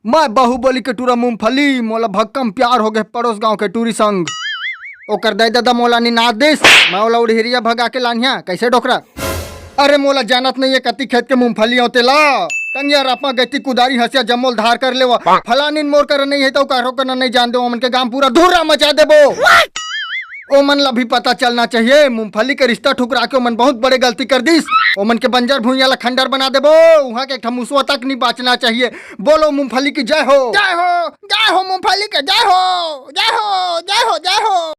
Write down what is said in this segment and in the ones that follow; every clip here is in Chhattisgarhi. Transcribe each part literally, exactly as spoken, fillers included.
मैं बाहुबली के टूरा मूंगफली, मोला भक्कम प्यार हो गए पड़ोस गांव के टूरी संग। ओकर दाई ददा मोला निनाद दिस, मैं ओला उड़हिरिया भगा के लानिया। कैसे डोकरा? अरे मोला जानत नहीं है कति खेत के मूंगफली हो तेला। टंगिया रापा गैती कुदारी हंसिया जम्मोल धार कर लेवा। फलानिन मोर कर नहीं है तो कारो कर नहीं जान दे, ओमन के गांव पूरा धूरा मचा देबो। ओमन ला भी पता चलना चाहिए, मूंगफली के रिश्ता ठुकरा के ओमन बहुत बड़े गलती कर दिस। ओमन के बंजर भुइयां ला खंडर बना देबो। उहाँ के एक ठा मुसवा तक नहीं बाचना चाहिए। बोलो मूंगफली की जय हो। जय हो, जय हो मूंगफली के, जय हो, जय हो, जय हो, जय हो।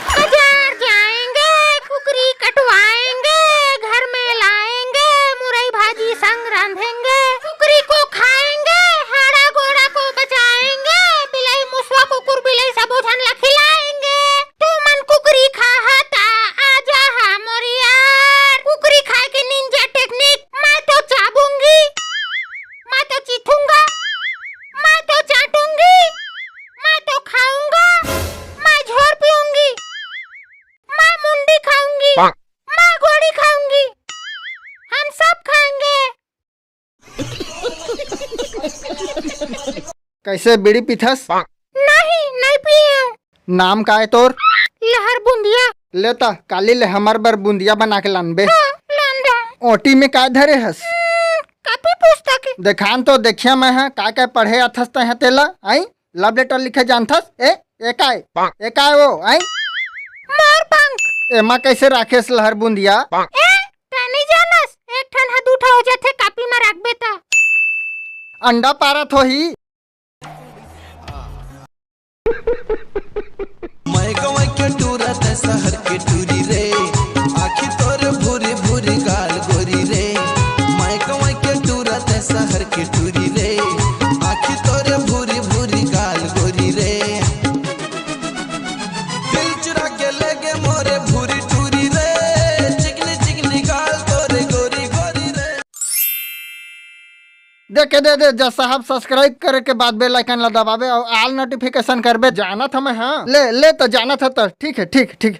बाजार जाएंगे, कुकरी कटवाएंगे, घर में लाएंगे, मुरई भाजी संग रांधेंगे, कुकरी को खाएंगे, हाड़ा गोड़ा को बचाएंगे, बिलाई मुसवा कुकुर बिलाई सबो झन ला खिलाएंगे। तुमन कुकरी खाहा ता आजा हा मोर यार। कुकरी खाए के निंजा टेक्निक, मैं तो चाबूंगी, मैं तो चीथूंगा, मैं तो चाटूंगी, मैं तो खाऊंगा, मैं झोर पीऊंगी, मैं मुंडी खाऊंगी, मैं गोड़ी खाऊंगी, हम सब खाएंगे। कैसे बीड़ी पीथस? नहीं, नहीं पिए। नाम का है तोर? लहर बुंदिया। ले ता, काली ले हमर बर बुंदिया बना के लानबे। हाँ, लान दो। ओटी में का धरे हस? हम्म, कॉपी पुस्तक। देखान तो देखिया मैं हा, का का पढ़े आथस तैं हा तेला, आई? लव लेटर लिखे जानथस? ए, ए काय? ए काय वो, आई? मोर पंख। एमा कैसे राखेस लहर बुंदिया? ए, तैं नहीं जानस? एक ठन हा दू ठा हो जाथे कॉपी में राखबे ता। अंडा पारत होही। मैं गंवई के टूरा तैं शहर के टूरी रे, आँखी तोर भूरी भूरी गाल गोरी रे। मैं गंवई के टूरा तैं शहर के टूरी रे, आँखी तोर भूरी भूरी गाल गोरी रे। दिल चुरा के ले गे मोरे भूरी टूरी रे, चिकनी चिकनी गाल तोरे गोरी गोरी रे। देखे दे दे जस साहब, subscribe करे के बाद bell icon ला दबाबे अउ all notification करबे। जानत हमें, हाँ, ले ले तो जानत ह तो ठीक है, ठीक ठीक।